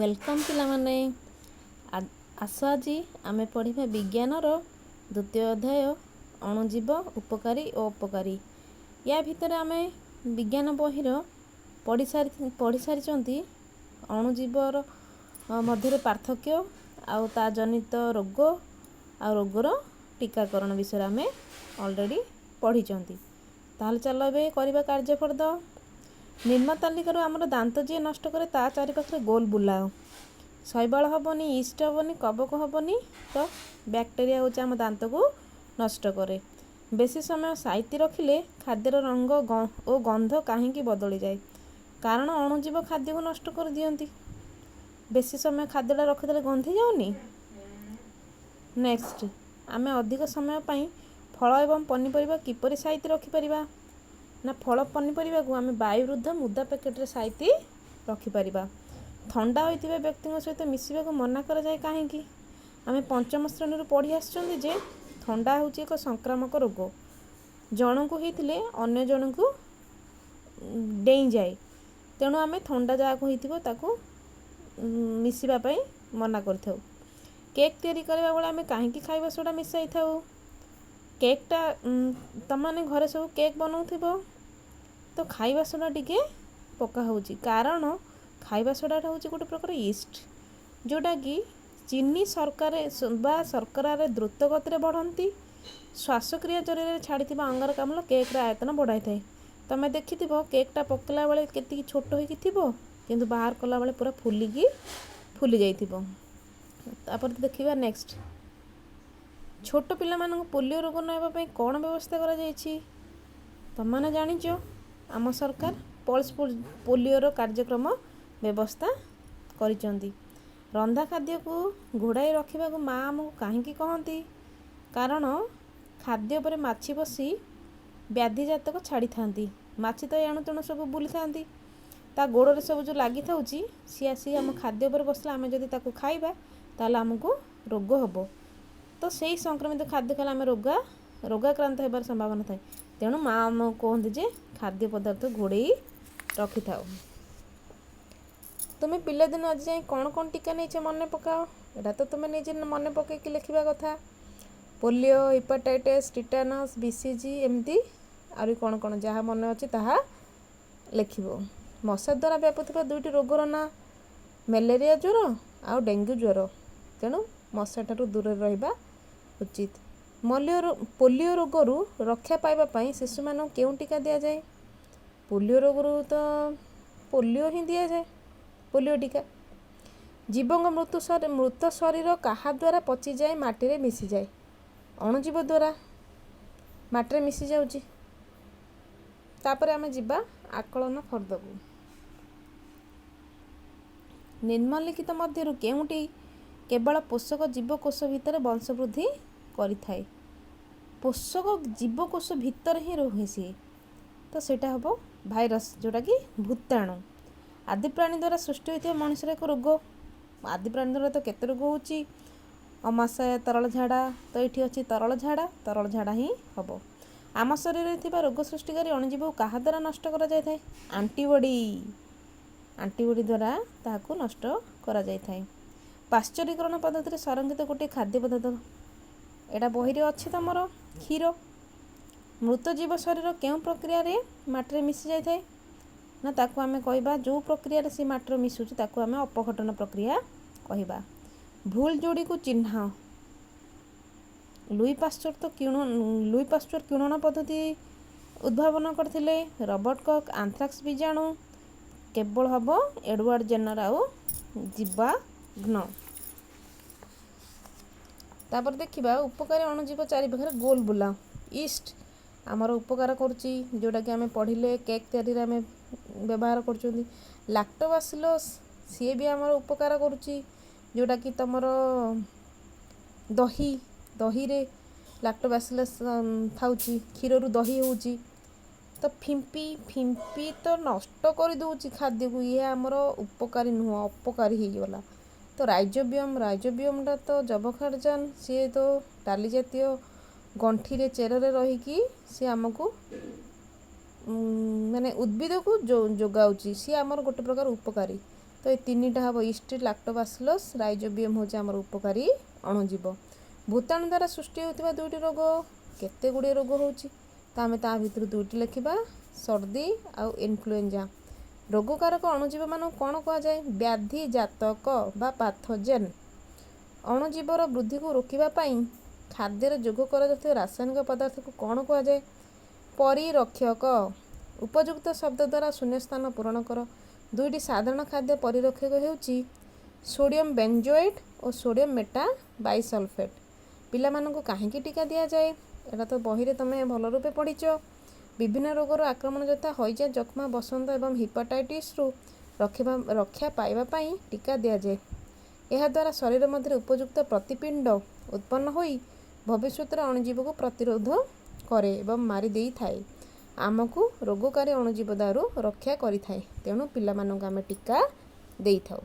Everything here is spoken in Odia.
Welcome ପିଲାମାନେ, ଆସ ଆଜି ଆମେ ପଢ଼ିବା ବିଜ୍ଞାନର ଦ୍ୱିତୀୟ ଅଧ୍ୟାୟ ଅଣୁଜୀବ ଉପକାରୀ ଓ ଅପକାରୀ। ୟା ଭିତରେ ଆମେ ବିଜ୍ଞାନ ବହିର ପଢ଼ି ସାରିଛନ୍ତି ଅଣୁଜୀବର ମଧ୍ୟରେ ପାର୍ଥକ୍ୟ ଆଉ ତା ଜନିତ ରୋଗ ଆଉ ରୋଗର ଟୀକାକରଣ ବିଷୟରେ ଆମେ ଅଲରେଡ଼ି ପଢ଼ିଛନ୍ତି। ତାହେଲେ ଚାଲ ଏବେ କରିବା କାର୍ଯ୍ୟଫର୍ଦ୍ଦ। ନିମ୍ନ ତାଲିକାରୁ ଆମର ଦାନ୍ତ ଯିଏ ନଷ୍ଟ କରେ ତା ଚାରିପାଖରେ ଗୋଲ ବୁଲାଅ। ଶୈବାଳ ହେବନି, ଇଷ୍ଟ ହେବନି, କବକ ହେବନି, ତ ବ୍ୟାକ୍ଟେରିଆ ହେଉଛି ଆମ ଦାନ୍ତକୁ ନଷ୍ଟ କରେ। ବେଶୀ ସମୟ ସାଇତି ରଖିଲେ ଖାଦ୍ୟର ରଙ୍ଗ ଓ ଗନ୍ଧ କାହିଁକି ବଦଳିଯାଏ? କାରଣ ଅଣୁଜୀବ ଖାଦ୍ୟକୁ ନଷ୍ଟ କରିଦିଅନ୍ତି। ବେଶୀ ସମୟ ଖାଦ୍ୟଟା ରଖିଦେଲେ ଗନ୍ଧି ଯାଉନି। ନେକ୍ସଟ, ଆମେ ଅଧିକ ସମୟ ପାଇଁ ଫଳ ଏବଂ ପନିପରିବା କିପରି ସାଇତି ରଖିପାରିବା? ନା, ଫଳ ପନିପରିବାକୁ ଆମେ ବାୟୁରୁଦ୍ଧ ମୁଦା ପ୍ୟାକେଟରେ ସାଇତି ରଖିପାରିବା। ଥଣ୍ଡା ହୋଇଥିବା ବ୍ୟକ୍ତିଙ୍କ ସହିତ ମିଶିବାକୁ ମନା କରାଯାଏ କାହିଁକି? ଆମେ ପଞ୍ଚମ ଶ୍ରେଣୀରୁ ପଢ଼ି ଆସିଛନ୍ତି ଯେ ଥଣ୍ଡା ହେଉଛି ଏକ ସଂକ୍ରାମକ ରୋଗ, ଜଣଙ୍କୁ ହେଇଥିଲେ ଅନ୍ୟ ଜଣଙ୍କୁ ଡେଇଁଯାଏ। ତେଣୁ ଆମେ ଥଣ୍ଡା ଯାହାକୁ ହେଇଥିବ ତାକୁ ମିଶିବା ପାଇଁ ମନା କରିଥାଉ। କେକ୍ ତିଆରି କରିବା ବେଳେ ଆମେ କାହିଁକି ଖାଇବା ସୋଡ଼ା ମିଶାଇଥାଉ? କେକ୍ଟା ତୁମମାନେ ଘରେ ସବୁ କେକ୍ ବନାଉଥିବ, ତ ଖାଇବା ସୋଡ଼ା ଟିକେ ପକା ହେଉଛି, କାରଣ ଖାଇବା ସୋଡ଼ାଟା ହେଉଛି ଗୋଟେ ପ୍ରକାର ଇଷ୍ଟ, ଯେଉଁଟାକି ଚିନି ଶର୍କରା ବା ଶର୍କରାରେ ଦ୍ରୁତ ଗତିରେ ବଢ଼ନ୍ତି। ଶ୍ୱାସକ୍ରିୟା ଜରିଆରେ ଛାଡ଼ିଥିବା ଅଙ୍ଗାରକାମ୍ଳ କେକ୍ର ଆୟତନ ବଢ଼ାଇଥାଏ। ତୁମେ ଦେଖିଥିବ କେକ୍ଟା ପକାଇଲା ବେଳେ କେତିକି ଛୋଟ ହେଇକି ଥିବ, କିନ୍ତୁ ବାହାର କଲାବେଳେ ପୁରା ଫୁଲିକି ଫୁଲି ଯାଇଥିବ। ତାପରେ ଦେଖିବା ନେକ୍ସଟ, ଛୋଟ ପିଲାମାନଙ୍କୁ ପୋଲିଓ ରୋଗ ନ ହେବା ପାଇଁ କ'ଣ ବ୍ୟବସ୍ଥା କରାଯାଇଛି? ତୁମମାନେ ଜାଣିଛ ଆମ ସରକାର ପଲ୍ସ ପୋଲିଓର କାର୍ଯ୍ୟକ୍ରମ ବ୍ୟବସ୍ଥା କରିଛନ୍ତି। ରନ୍ଧା ଖାଦ୍ୟକୁ ଘୋଡ଼ାଇ ରଖିବାକୁ ମା ଆମକୁ କାହିଁକି କହନ୍ତି? କାରଣ ଖାଦ୍ୟ ଉପରେ ମାଛି ବସି ବ୍ୟାଧି ଜାତକ ଛାଡ଼ିଥାନ୍ତି। ମାଛି ତ ଏଣୁ ତେଣୁ ସବୁ ବୁଲିଥାନ୍ତି, ତା ଗୋଡ଼ରେ ସବୁ ଯେଉଁ ଲାଗିଥାଉଛି, ସିଏ ଆସି ଆମ ଖାଦ୍ୟ ଉପରେ ବସିଲେ ଆମେ ଯଦି ତାକୁ ଖାଇବା ତାହେଲେ ଆମକୁ ରୋଗ ହେବ। ତ ସେଇ ସଂକ୍ରମିତ ଖାଦ୍ୟ ଖାଇଲେ ଆମେ ରୋଗାକ୍ରାନ୍ତ ହେବାର ସମ୍ଭାବନା ଥାଏ। ତେଣୁ ମା ଆମକୁ କୁହନ୍ତି ଯେ ଖାଦ୍ୟ ପଦାର୍ଥ ଘୋଡ଼େଇ ରଖିଥାଉ। ତୁମେ ପିଲାଦିନ ଆଜି ଯାଏଁ କ'ଣ କ'ଣ ଟୀକା ନେଇଛ ମନେ ପକାଅ। ଏଇଟା ତ ତୁମେ ନିଜେ ମନେ ପକାଇକି ଲେଖିବା କଥା। ପୋଲିଓ, ହିପାଟାଇଟିସ୍, ଟିଟାନସ୍, ବିସିଜି, ଏମିତି ଆହୁରି କ'ଣ କ'ଣ ଯାହା ମନେ ଅଛି ତାହା ଲେଖିବ। ମଶା ଦ୍ୱାରା ବ୍ୟାପୁଥିବା ଦୁଇଟି ରୋଗର ନାଁ? ମ୍ୟାଲେରିଆ ଜ୍ୱର ଆଉ ଡେଙ୍ଗୁ ଜ୍ୱର। ତେଣୁ ମଶାଠାରୁ ଦୂରରେ ରହିବା ଉଚିତ। ପୋଲିଓ ରୋଗରୁ ରକ୍ଷା ପାଇବା ପାଇଁ ଶିଶୁମାନଙ୍କୁ କେଉଁ ଟୀକା ଦିଆଯାଏ? ପୋଲିଓ ରୋଗରୁ ତ ପୋଲିଓ ହିଁ ଦିଆଯାଏ, ପୋଲିଓ ଟୀକା। ଜୀବଙ୍କ ମୃତ ଶରୀର କାହା ଦ୍ୱାରା ପଚିଯାଏ, ମାଟିରେ ମିଶିଯାଏ? ଅଣୁଜୀବ ଦ୍ୱାରା ମାଟିରେ ମିଶିଯାଉଛି। ତାପରେ ଆମେ ଯିବା ଆକଳନ ଫର୍ଦ୍ଦକୁ। ନିମ୍ନଲିଖିତ ମଧ୍ୟରୁ କେଉଁଟି କେବଳ ପୋଷକ ଜୀବକୋଷ ଭିତରେ ବଂଶବୃଦ୍ଧି କରିଥାଏ? ପୋଷକ ଜୀବକୋଷ ଭିତରେ ହିଁ ରୁହେ ସିଏ, ତ ସେଇଟା ହେବ ଭାଇରସ୍, ଯେଉଁଟାକି ଭୂତାଣୁ। ଆଦିପ୍ରାଣୀ ଦ୍ୱାରା ସୃଷ୍ଟି ହୋଇଥିବା ମଣିଷର ଏକ ରୋଗ। ଆଦିପ୍ରାଣୀ ଦ୍ୱାରା ତ କେତେ ରୋଗ ହେଉଛି। ଅମାଶୟ, ତରଳ ଝାଡ଼ା, ତ ଏଇଠି ଅଛି ତରଳ ଝାଡ଼ା, ତରଳ ଝାଡ଼ା ହିଁ ହେବ। ଆମ ଶରୀରରେ ଥିବା ରୋଗ ସୃଷ୍ଟିକାରୀ ଅଣୁଜୀବକୁ କାହା ଦ୍ୱାରା ନଷ୍ଟ କରାଯାଇଥାଏ? ଆଣ୍ଟିବଡି, ଆଣ୍ଟିବଡି ଦ୍ୱାରା ତାହାକୁ ନଷ୍ଟ କରାଯାଇଥାଏ। ପାଶ୍ଚରୀକରଣ ପଦ୍ଧତିରେ ସଂରକ୍ଷିତ ଗୋଟିଏ ଖାଦ୍ୟ ପଦାର୍ଥ, ଏଇଟା ବହିରେ ଅଛି ତୁମର, କ୍ଷୀର। ମୃତ ଜୀବ ଶରୀର କେଉଁ ପ୍ରକ୍ରିୟାରେ ମାଟିରେ ମିଶି ଯାଇଥାଏ? ନା, ତାକୁ ଆମେ କହିବା, ଯେଉଁ ପ୍ରକ୍ରିୟାରେ ସେ ମାଟିରେ ମିଶୁଛି ତାକୁ ଆମେ ଅପଘଟନ ପ୍ରକ୍ରିୟା କହିବା। ଭୁଲ ଯୋଡ଼ିକୁ ଚିହ୍ନ। ଲୁଇ ପାଶ୍ଚର ତ ଲୁଇ ପାଶ୍ଚର କିଣ୍ୱନ ପଦ୍ଧତି ଉଦ୍ଭାବନ କରିଥିଲେ। ରବର୍ଟ କକ୍ ଆନ୍ଥ୍ରାକ୍ସ ବୀଜାଣୁ। କେବଳ ହେବ ଏଡୱାର୍ଡ ଜେନର ଆଉ ଜୀବାଗ୍ନ। ତାପରେ ଦେଖିବା ଉପକାରୀ ଅଣୁଜୀବ ଚାରିପାଖରେ ଗୋଲ ବୁଲାଅ। ଇଷ୍ଟ ଆମର ଉପକାର କରୁଛି, ଯେଉଁଟାକି ଆମେ ପଢ଼ିଲେ କେକ୍ ତିଆରିରେ ଆମେ ବ୍ୟବହାର କରୁଛନ୍ତି। ଲାକ୍ଟୋବାସିଲସ୍ ସିଏ ବି ଆମର ଉପକାର କରୁଛି, ଯେଉଁଟାକି ତୁମର ଦହିରେ ଲାକ୍ଟୋବାସିଲସ୍ ଥାଉଛି, କ୍ଷୀରରୁ ଦହି ହେଉଛି। ତ ଫିମ୍ପି, ଫିମ୍ପି ତ ନଷ୍ଟ କରିଦେଉଛି ଖାଦ୍ୟକୁ, ଇଏ ଆମର ଉପକାରୀ ନୁହଁ, ଅପକାରୀ ହେଇଗଲା। ତ ରାଇଜୋବିୟମ୍, ରାଇଜୋବିୟମ୍ଟା ତ ଯବକ୍ଷାରଜାନ, ସିଏ ତ ଡାଲି ଜାତୀୟ ଗଣ୍ଠିରେ ଚେରରେ ରହିକି ସିଏ ଆମକୁ ମାନେ ଉଦ୍ଭିଦକୁ ଯୋଗାଉଛି, ସିଏ ଆମର ଗୋଟେ ପ୍ରକାର ଉପକାରୀ। ତ ଏ ତିନିଟା ହେବ ଇଷ୍ଟ, ଲାକ୍ଟୋବାସିଲସ୍, ରାଇଜୋବିୟମ୍ ହେଉଛି ଆମର ଉପକାରୀ ଅଣୁଜୀବ। ଭୂତାଣୁ ଦ୍ୱାରା ସୃଷ୍ଟି ହେଉଥିବା ଦୁଇଟି ରୋଗ, କେତେ ଗୁଡ଼ିଏ ରୋଗ ହେଉଛି, ତ ଆମେ ତା ଭିତରୁ ଦୁଇଟି ଲେଖିବା, ସର୍ଦ୍ଦି ଆଉ ଇନଫ୍ଲୁଏଞ୍ଜା। ରୋଗକାରକ ଅଣୁଜୀବମାନଙ୍କୁ କ'ଣ କୁହାଯାଏ? ବ୍ୟାଧି ଜାତକ ବା ପାଥୋଜେନ୍। ଅଣୁଜୀବର ବୃଦ୍ଧିକୁ ରୋକିବା ପାଇଁ ଖାଦ୍ୟରେ ଯୋଗ କରାଯାଉଥିବା ରାସାୟନିକ ପଦାର୍ଥକୁ କ'ଣ କୁହାଯାଏ? ପରିରକ୍ଷକ। ଉପଯୁକ୍ତ ଶବ୍ଦ ଦ୍ୱାରା ଶୂନ୍ୟସ୍ଥାନ ପୂରଣ କର। ଦୁଇଟି ସାଧାରଣ ଖାଦ୍ୟ ପରିରକ୍ଷକ ହେଉଛି ସୋଡ଼ିୟମ୍ ବେଞ୍ଜୋଏଟ୍ ଓ ସୋଡ଼ିୟମ୍ ମେଟା ବାଇସଲଫେଟ୍। ପିଲାମାନଙ୍କୁ କାହିଁକି ଟୀକା ଦିଆଯାଏ? ଏଇଟା ତ ବହିରେ ତୁମେ ଭଲ ରୂପେ ପଢ଼ିଛ। ବିଭିନ୍ନ ରୋଗର ଆକ୍ରମଣ ଯଥା ହଇଜା, ଯକ୍ଷ୍ମା, ବସନ୍ତ ଏବଂ ହିପାଟାଇଟିସ୍ରୁ ରକ୍ଷା ପାଇବା ପାଇଁ ଟୀକା ଦିଆଯାଏ। ଏହାଦ୍ୱାରା ଶରୀର ମଧ୍ୟରେ ଉପଯୁକ୍ତ ପ୍ରତିପିଣ୍ଡ ଉତ୍ପନ୍ନ ହୋଇ ଭବିଷ୍ୟତରେ ଅଣୁଜୀବକୁ ପ୍ରତିରୋଧ କରେ ଏବଂ ମାରି ଦେଇଥାଏ, ଆମକୁ ରୋଗକାରୀ ଅଣୁଜୀବ ଦାଉରୁ ରକ୍ଷା କରିଥାଏ। ତେଣୁ ପିଲାମାନଙ୍କୁ ଆମେ ଟୀକା ଦେଇଥାଉ।